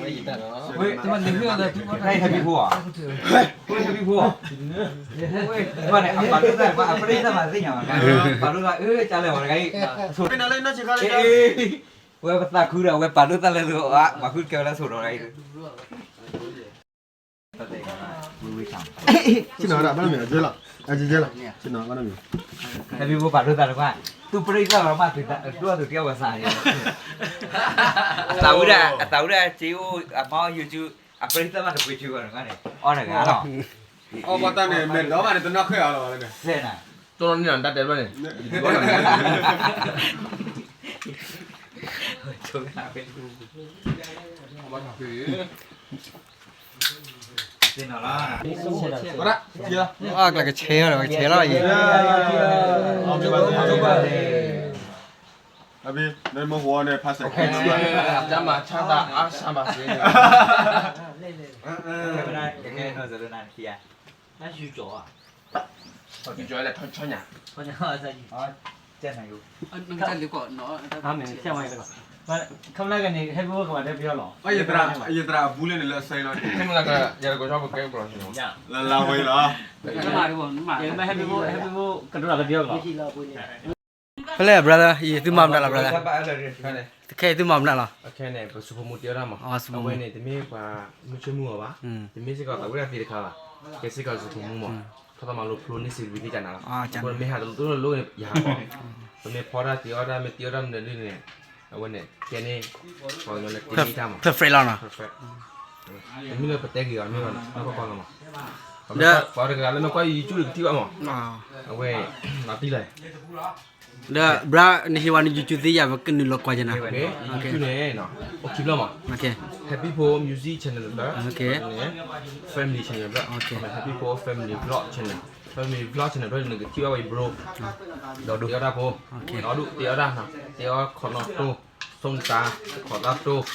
ဝဲယတၢ်လီၤ. ဝဲတမၤန့ၣ် ဝဲ Happy ဖိဧါ, ဝဲ Happy ဖိဧါ, ဝဲန့ၣ် အပာ်ဒိၣ်သၣ် အပရ့သၣ်မၤသ့ၣ်ညါဘၣ်, ပာ်ဒိၣ်သၣ် အၢ ကၢ်လဲၣ်ဝဲတဂၤအံၤ, ဝဲပသးခုဒီး ဝဲပာ်ဒိၣ်သၣ်လၢသုအီၤ ပှၤဃုကဲဝဲလၢဆိးဒီးတဂၤအံၤ ဆ့ၣ်နီၤဒၣ်ဘၣ်မ့ၢ်အကဲလီၤ, အကဲလီၤ, ဆ့ၣ်နီၤဘၣ်မ့ၢ်, Happy ဖိပာ်ဒိၣ်သၣ်တကွၢ်, သူၣ်ပရ့သၣ်လီၤမး သူၣ်ဒိၣ်သူၣ်တံၢ်အဝဲသးန့ၣ်, အသးဝံၣ်ဒၣ် အသးဝံၣ်ဒၣ်စ့အိၣ် အမါအိၣ် YouTube အပရ့သၣ်မးတပှ့ၤဆၢဘၣ်တကွၢ်န့ၣ် အီၣ်တဂၤလီၤ, အီၣ်ပှၤတၢ်န့ၣ် မဲာ်ဒီးဘၣ်န့ၣ် တနီၣ်ဃဲအီၤလီၤဘၣ်လၢန့ၣ်, စဲနၤ, ကၠီနီၣ်န့ၣ်တၢ်တဲဘၣ်န့ၣ်, အကျဲကဆဲလီၤ ကဆဲလီၤအံၤ, အဘ့ၣ် နမ့ၢ်ဟိဝဲန့ၣ် ဖးစဲးခဲန့ၣ်, ကမၤဆါသးအါဆါမးစ့, ကဲနၤစလနၤနခံဧါ, ယူကၠီဧါ, ယူကၠီလဲၤထီၣ်ဆီညါ, ခမနကန့ၣ် ဟဲဖိကမၤတဲပယီၤလီၤ, ယသရၣ်အဘူးလၢန့ၣ်လၢအစဲလီၤ, ခမနကယၤတကီၢ်ပကဲပလီၢ်ဆ့လီၤ, လၢလါဝဲလီၤ, ဟဲဖိ ဟဲဖိကဒိၣ်လီၤကဒိၣ်လီၤ, ဖဲလဲၣ် brother အံၤ သုမၤမနုၤလီၤ brother, ခဲအံၤသုမၤမနုၤလီၤ, ခဲန့ၣ် ပစူးဖိမူတ့အီၣ်တၢ်မး, အဝဲန့ၣ် တမ့ၢ်ပှၤမုၢ်ဆ့ၣ်မုၢ်ဂီၤဘၣ်, တမ့ၢ်စ့ၢ်ကီးသးဝံၣ်တၢ်သ့တခါဘၣ်, ကဲစ့ၢ်ကီးစူးဖိမူမး, ထီၣ်သးမၤလိဖျိန့ၢ်စံးဝံၤသ့ၣ်ကနၤလီၤ, အဃိန့ၣ်မ့ၢ်ဟးတလိၣ်လိၣ်န့ၣ် ယဟးဃီ, ပမ့ၢ်ဖီတၢ်တ့အီၣ်တၢ် မ့ၢ်တ့အီၣ်တၢ်မနုၤဒ်န့ၣ်, အဝဲန့ၣ် ကဲန့ၣ် ပှၤကညီလၢတ့န့ၢ်တၢ်မး, perfect လီၤနီၤ, တမ့ၢ်လၢပတဲဂ့ၤအီၤ မ့ၢ်နီၢ်ကီၢ်လီၤမး, ပှၤတဂၤလၢမ့ၢ်ကွၢ် YouTube န့ၣ် ကထံၣ်ဘၣ်မး, အဝဲ လီၤတံၢ်လီၤ ဒီး brother နဟ့ၣ်ဝဲန YouTube သ့ယၤ ပကနုာ်လီၤကွၢ်ကနၤ, န YouTube န့ၣ် အိၣ်ခံဘျီမး, Happy Pho Music Channel တဖျၢၣ်, Family Channel တဖျၢၣ်, Happy Pho Family Vlog Channel, Family Vlog Channel တဖျၢၣ် နကထံၣ်ဘၣ်ဝဲ bro, ဒီးတ့အီၣ်တၢ်ဖိ, ဒီးဒူၣ်တ့အီၣ်တၢ်, တ့အီၣ်ခီနီၣ်တိၢ်, ဆိတၢ်, ခီၣ်သၣ်တိၢ်, ဘၣ်ဃး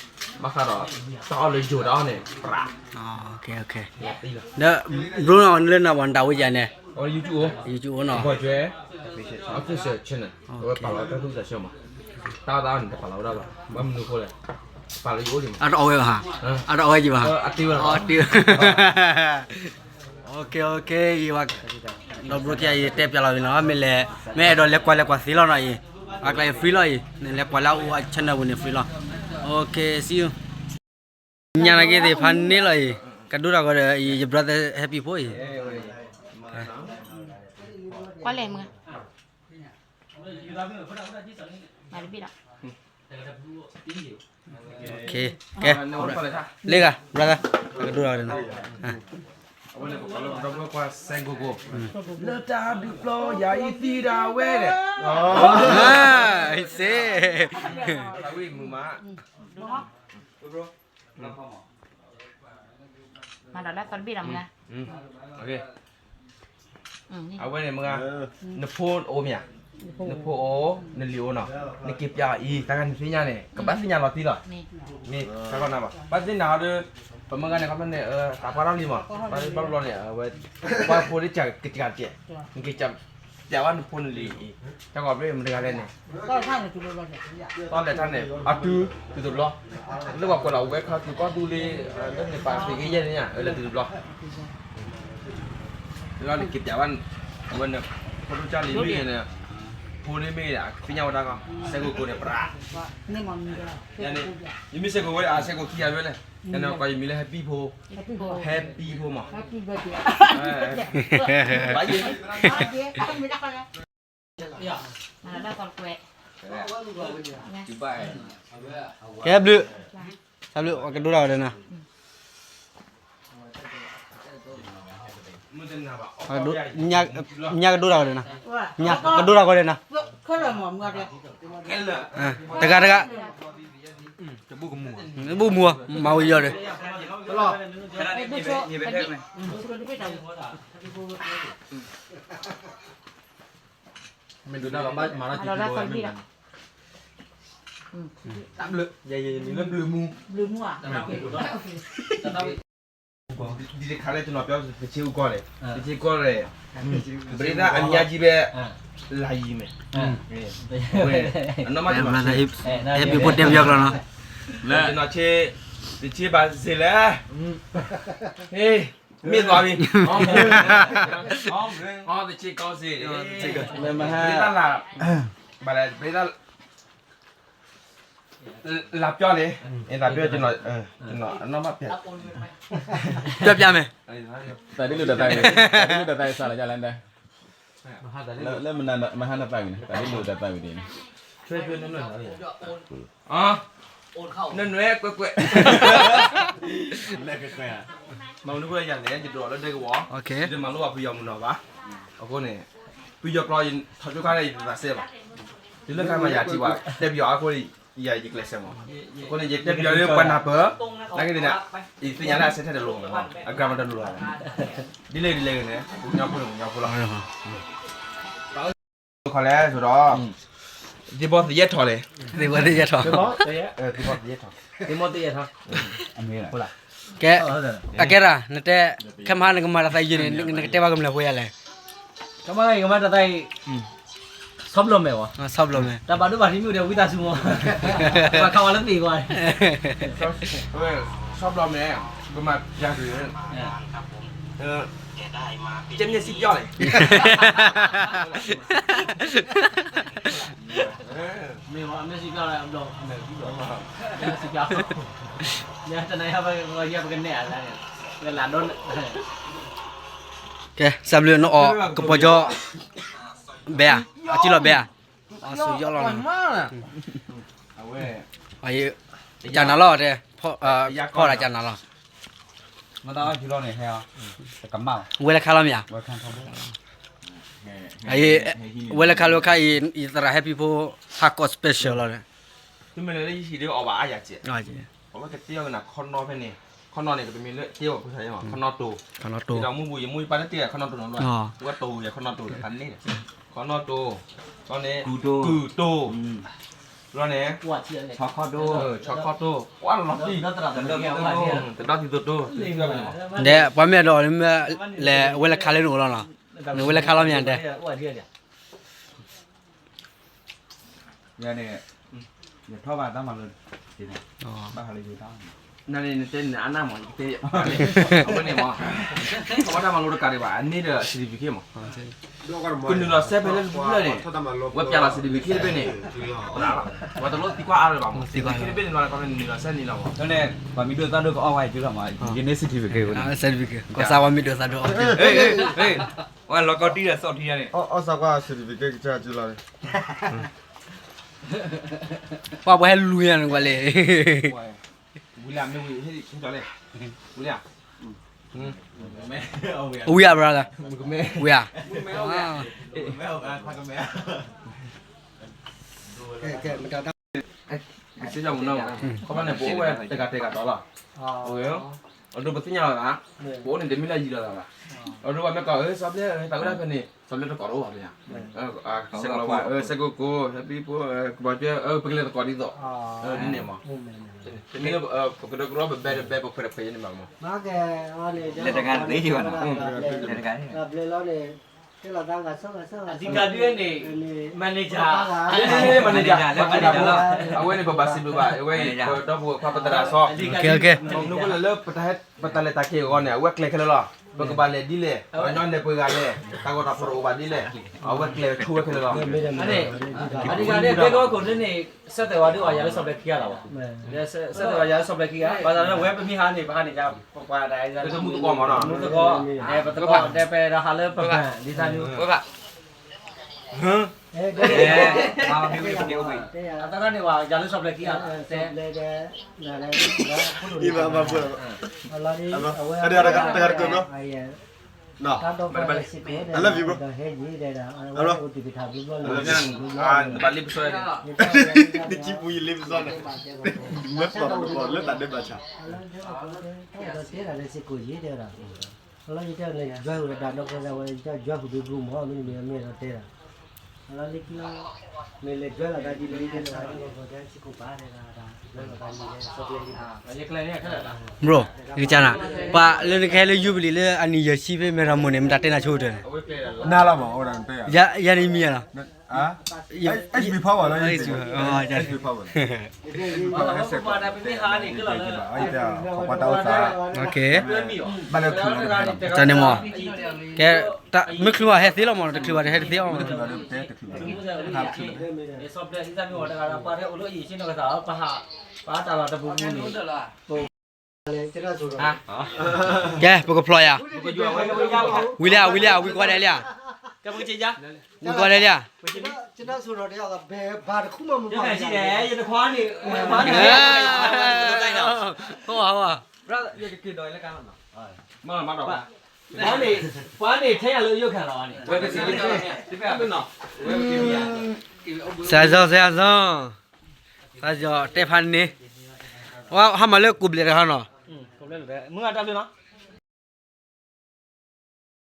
ဒီး တၢ်အီၣ်လၢယိၤတၢ်အီၣ်န့ၣ်, ဒီး bro န့ၣ်လၢနဝၤနတၢ်ဝဲယၤန့ၣ်, အဝဲ YouTube အိၣ်, YouTube အိၣ်နီၤ, Official Channel, အဝဲပာ်လီၤတၢ်သူၣ်တၢ်ဆၢမး, တၢ်အီၣ်တၢ်အီၣ်န့ၣ် တပာ်လီၤဝဲဒၣ်ဘၣ်, ဘၣ်မနုၤအဃိလဲၣ်, ပာ်လီၤယအိၣ်ဒံးမး, အတအီၣ်ဝဲဘၣ်, အတအီၣ်ဝဲ, အတ့ဝဲ, ဒီး bro ခံဂၤအံၤ တဲပၠးလီၤဝံၤနီၤ, မ့ၢ်လဲၤ, မ့ၢ်အဲၣ်ဒိးလဲၤကွၢ်လဲၤကွၢ်သ့လီၤနီၤအံၤ, အကျါအံၤ free လီၤအံၤ, နလဲၤကွၢ်လၢအအိၣ်အ channel ပူၤန့ၣ် free လီၤ, okay see you, ညါနာ်က့သ့ၣ်ဖးန့ၢ်လီၤအံၤ, ကဒိၣ်တၢ်ဂီၤဒီးအံၤ ယ brother Happy ဖိအံၤ, ကွၢ်လဲၣ်မုၢ်, မၤတဘ့ၣ်လီၤ, okay, ကဲ, လ့ဂၤ brother, ကဒိၣ်တၢ်ဂီၤဒီးနီၤ, အဝဲန့ၣ်ပကိးလၢပဒီပုၢ်ဝဲၢ်ကွၢ်စဲကိၢ်ကိၢ်, လၢတၢ်ဒုးပျီယၤအံၤသံဒၣ်ဝဲ, စ့, မၤဒီးလၢအသီတဘ့ၣ်ဒီးမုၢ်, အဝဲန့ၣ်မုၢ်ဂၤ, နဖိအိၣ်မ့ၢ်ဧါ, နဖိအိၣ် နလံၤအိၣ်နီၤ, နက့ၤပျးအီၤအံၤ တၢ်ဂၤနသ့ၣ်ညါန့ၣ် ကဘၣ်သ့ၣ်ညါလီၤတံၢ်လီၤ, မ့ၢ်တၢ်ကီနၤဘၣ် ဘၣ်သ့ၣ်ညါအီၤဒီး, ပမုၢ်ဂၤန့ၣ် ခီဖျိန့ၣ် သးပှၢ်ထီၣ်လံမး, ဘၣ်ဘျီန့ၣ် အဝဲ, ပှၤဖိဒ်ကကကဲ, နက့ၤက တဲဝဲနဖိနလံၤအံၤ, တၢ်ဂီၤဘ့ၣ်မတဂၤလဲၣ်န့ၣ်, တီလဲၤထါန့ၣ် အတုၤတုၤတဘျီ, လၢပှၤကွဲးလီၤဝဲခါတုၤကီၢ်သူလ့ၤ, လၢန့ၣ်ပာ်သ့ၣ်က့ၤယဲၢ်န့ၣ်ညါ လၢတုၤတဘျီ, လၢနက့ၤတဲဝဲ, အဝဲန့ၣ်, ဖိဒိၣ်ကၢ်လံၤမ့ၢ်န့ၣ်, ဖိန့ၣ်မ့ၢ်သ့ၣ်ညါဝဲတၢ်ဂီၤ, စဲကိၣ်ကိၣ်န့ၣ် ပြး, ယမ့ၢ်စဲကိၣ်ဝဲ အစဲကိၣ်ခံဂၤဝဲလဲၣ်, ယန့ၣ်ကီးယမံၤလၢ Happy ဖိ, Happy ဖိမး, ဘၣ်ယဲ, ကဲဘျုး, တၢ်ဘျုး, ကဒိတၢ်ဝဲဒၣ်နၤ, ညၣ်ကဒိတၢ်ဝဲဒၣ်နၤ, ညၣ်ကဒိတၢ်ဝဲဒၣ်နၤ, တဂၤတဂၤ, တဘိၣ်မူ, မၤဝံၤယီၤဒီး မ့ၢ်ဒိးတၢ်လီၤဘၣ်မၤတၢ်ကံကံဘိဝဲမ့ၢ်, တၢ်ဘျုး, ယဲယဲယမံၤလၢဘျုးမူ, ဘျုးမူဧါ, ဒ်တခါလၢတနီၤပျီတဆ့အူကီၢ်လဲၣ်, တဆ့ကီၢ်လဲၣ်, ပရ့ဒၣ်အမံၤညါကံဘဲ, လၢယံၤမ့ၢ်, အနီၢ်မးတနီၤဆ့, Happy ဖိတဲပယီၤကျိာ်နီၤ, တနီၤဆ့, တဆ့ဘၣ်စ့လဲၣ်, ဟ့ၣ် မ့ၢ်သီဘံ, တဆ့ကီၢ်စ့, မ့ၢ်မဟါ, ဘၣ်လဲၣ်, လၢပျီန့ၣ်, လၢပျီ, အနီၢ်မး, ပျီပျီမ့ၢ်, တၢ်ဒ်လိၣ်တၢ်သးဝံၤ, တၢ်ဒ်လိၣ်တၢ်သးဝံၤစးလီၤယလဲၣ်, လၢမဟါနသးဝံၤန့ၣ် တၢ်ဒ်လိၣ်တၢ်သးဝံၤဒ်န့ၣ် နနွဲကွဲကွဲ, မၤမနုၤဃိလဲၣ်ယၤန့ၣ် ယဒိးလၢဒဲကဝီၤ, ယတမၤလိဘၣ်ပယီၤမုၢ်နီၤဘၣ်, အဃိန့ၣ်, ပယီၤကျိာ်ယထီၣ်ကၠိခါန့ၣ် ယတသးစဲဘၣ်, ယလၢခါမၤယၤထံၣ်ဘၣ် တဲပယီၤအဃိန့ၣ်, ယၤယကျဲးစၢးမး, အဃိန့ၣ် ယတဲပယီၤလၢပှၤနၢ်ပၢၢ်, နာ်က့န့ၣ်, ယသ့ၣ်ညါလၢအဆၢထၢၣ်တလိၤမး, အ grammar တလိၤလီၤ, ဒ်လဲၣ်ဒ်လဲၣ်ဂ့ၤန့ၣ် ပကညီဖိန့ၣ် ပကညီဖိလီၤ ခီလဲၣ်ဆိဒီး, သ့ၣ်ဘီသ့ၣ်ယဲၢ်ထီၣ်လဲၣ်, သ့ၣ်ဘီသ့ၣ်ယဲၢ်ထီၣ်, သ့ၣ်ဘီသ့ၣ်ယဲၢ်ထီၣ်, ကဲ, အကဲရၤ နတဲ, ခဲမဟါနကမၤတၢ်သးယံၤန့ၣ် နကတဲဘၣ်ကမျၢၢ်ဖိယၤလဲၣ်, ကမၤတၢ်ယံၤမးတၢ်သးအံၤ, ဆီဘျီမဲာ်ဝဲ, ဆီဘျီမဲာ်, တၢ်ဘၣ်ဒိဘၣ်ထံးမ့ၢ်အိၣ်ဒီးဝံသးစူၤမး, ပှၤခးဝဲလၢသ့ၣ်ကွၢ် ဆီဘျီမဲာ်, ကမၤ, ကဲမ့ၢ်စံးပျီလဲၣ်, မ့ၢ်ဝဲမ့ၢ်စံးပျီလဲၣ်, မ့ၢ်စံးပျီ, တနၤယၤပကနဲၣ်အသးန့ၣ်, ပကလးဒိ, ကဲ စးဘျုးနအီၣ်ကပီၤကၠီ, ဘဲဧါ, အစုလီၤဘဲဧါ, အစုယီၣ်လီၤ, ကနၤလီၤတဲ, ဖီၣ်တၢ်ကနၤလီၤ, ဝဲလၢခါလီၤမ့ၢ်ဧါ, ဝဲလၢခါလၢခါအံၤ ယသရၣ် Happy ဖိ ဟးကီး special လီၤ, သုမ့ၢ်လၢယဟံၣ်ဒ်အီၣ်ဘၣ်အါယၤစဲး, အဝဲကတ့အီၣ်ကနၤခီနီဖဲန့ၣ်, ခီနီန့ၣ် ကတမ့ၢ်လၢတ့အီၣ်ဖိဆါယဲမး ခီနီတိၤ, ခီနီတိၤ, ဒီးမူပူၤယမူယပၢ်လၢတ့ခီနီတိၤနီၤလီၤ, ဝဲတိၤယဲခီနီတိၤဒီး ခါန့ၣ်, ခီနီတိၤ, လီၤန့ၣ်, ကုၢ်တိၤ, လီၤန့ၣ်, ဆီခီတိၤ, ဆီခီတိၤ, ကွၢ်လီၤတံၢ်, တဒီတံၤတိၤတိၤ, ဒီးပှၤမ့ၢ်ဒီး လဲၤဝဲလၢခါလၢနအိၣ်လီၤနီၤ, နဝဲလၢခါလီၤမ့ၢ်တဲ ယၤန့ၣ်, ယထီၣ်ဘၣ်တၢ်မၤလိ, ဘၣ်ဃးလၢယတၢ်, နန့ၣ်နတဲနၤအနၢ်မး, အဝဲန့ၣ်မး, ထီၣ်ဘၣ်တၢ်မၤလိတကးဒံးဘၣ်, အန့ၢ်ဒီး certificate မး, ကနုာ်လီၤစဲဖဲလၢတဖျၢၣ်န့ၣ်, ဝဲပျးလီၤ certificate တဘ့ၣ်န့ၣ်, ပှၤတလိၣ်သံကွၢ်အါလၢၤဘၣ်မး, certificate တဘ့ၣ်န့ၣ် နုာ်လီၤစဲန့ၣ်လီၤမး, န့ၣ်, ပှၤမံၤဒိၣ်သၣ်ဒိၣ်ကအီၣ်ဝဲကလီၤမး, ယန့ၢ် certificate, certificate ကစၢ်ဝဲမံၤဒိၣ်သၣ်ဒိၣ်အီၣ်, ဝဲလီၤကီတံၢ်ဒီးသီၣ်ထံန့ၣ်, အီၣ်စးကွၢ် certificate ကစၢ်ကလီၤ ပှၤပှၤဟဲလူၤယၤန့ၣ်ကွၢ်လဲၣ်, ဝံၤလၢမ့ၢ်ဝံၤဟဲလီၤလဲၣ်, ဝံၤလၢ, ဝံၤဧါ brother, ဝံၤဧါ, စ့ၢ်ကီးမနီၤ, ခီပညီန့ၣ် ပအိၣ်ဝဲတဂၤတဂၤဒီးလီၤ, အဒိပသ့ၣ်ညါလီၤသး, ပအိၣ်န့ၣ်တမ့ၢ်လၢယံၤလီၤသးဘၣ်, အဒိပှၤမ့ၢ်ကိး စီၤဘျဲၢ် သးဝဲဒၣ်ဖဲန့ၣ် စီၤဘျဲၢ်တကိးတအိၣ်ဘၣ်ဖဲညါ, စဲကိၣ်ကိၣ် ဟဲပံဖိ ကဘီကၢ ပကလဲၤတကိးဒ်သိး, ဒ်န့ၣ်မး, တမ့ၢ်လၢပကဒိကရီပဘဲတဘဲပခွဲးတခွဲးယဲန့ၣ်ဘၣ်မး, လဲၤတဂၤတဂ့ၤဘၣ်နီၤ, လဲၤတဂၤန့ၣ်, ဘျဲၣ်လီၤန့ၣ်, အဓိကဒုးန့ၣ် manager, manager, အဝဲန့ၣ်ပဘၣ်စံးဘျုးဘၣ် အဝဲအံၤ ပဒီပုၢ်ဝဲၢ်ခွါပသရၣ်စီ နကလၢလၢ ပတၢ်လဲၤတၢ်က့ၤအဂီၢ်န့ၣ် အဝဲကျဲၤခဲလၢာ်လီၤ. ပကဘၣ်လဲၤဒ်လဲၣ်, ပှၤကညီလဲၤပှဲၤဂၤလဲၣ်, တၢ်ဂီၤတၢ်ဖီၣ်တအိၣ်ဘၣ်ဒ်လဲၣ်, အဝဲကျဲၤဆိဝဲခဲလၢာ်လီၤ. အဓိကဒုး ဒဲကဝီၤခိၣ်ဒုးန့ၣ် ဆၢတဲာ်ဝဲဒုးအီၤယၤလၢဆီၣ်ဖျဲးခံဂၤလီၤဘၣ်. ဆၢတဲာ်ဝဲယၤလၢဆီၣ်ဖျဲးခံဂၤ, ဘၣ်ဆၣ်လၢဝဲပမ့ၢ်ဟးန့ၣ် ပဟးန့ၣ် ပှၤဒၣ် မူသကိးမ့ၢ်နီၤ, မူသကိး, ပသကိး ဒီးပဒီးဟးလၢပဘၣ်ဒ်သးန့ၣ် အသရၣ်န့ၣ်ဝဲ ယၤလၢဆီၣ်ဖျဲးခံဂၤ, အဝဲ တဂၤတဂၤတဂၤတကၢၢ်ဘျီ, I love you bro, တဘၣ်လံပစီ, နကံပူၤယလံပစီန့ၣ်, မ့ၢ်ပျီၢ်တကပီၤလၢတၢ်ဒဲးဘးဆၣ် လၢယတဲန့ၣ် ယွၤဟူးဒီးတၢ်ဒီဖျၢၣ်ဝဲ ယွၤဟူးဒီးဘုမီၢ် မ့တမ့ၢ် မ့ၢ်ဒီးတဲဒၣ်, လၢလၢကလီ, မ့ၢ်လဲၤဒွဲလီၤသးဒ်လဲၣ် တဲဒၣ်, စံးကိၣ်ပာ်တဲဒၣ်, ဒွဲလီၤသးဒ်လဲၣ် ဆီၣ်ဖျဲးလံ, bro, ယကနၤ, ပှၤလၢနကဟဲလၢယူဘလံၤလၢအနံၣ်ယဲၢ်ဆံဖဲမဲၢ်ထီၣ်မိၢ်န့ၣ် မတၤတဲနၤဆိကတၢၢ်န့ၣ်, နၤလီၤမး, ယၤန့ၣ်မံၤလီၤ, ယၤန့ၣ်မံၤလီၤ, တၢ်န့ၣ်မး, ကဲ, မ့ၢ်ချုးဘၣ်တဟဲသ့လီၤမး, တချုးဘၣ်တဟဲတသ့အီၤ, ကဲ, ပကဖျီၣ်ယၤ, ဝံၤလံဧါ, ဝံၤလံဧါ, ဝံၤကွၢ်ဒဲးလံဧါ, ဝံၤကွၢ်ဒဲးလံဧါ, ပှၤန့ၣ် ပှၤန့ၣ် ထဲယၤလၢယိၣ်ခါလီၤ, စၢ်စီၤ စၢ်စီၤ, စၢ်စီၤတဲဖးန့ၣ်, ဟးမၤလၢကိးဘျဲးတခါနီၤ, မုၢ်ဂၤတၢ်ဘျုးနီၤ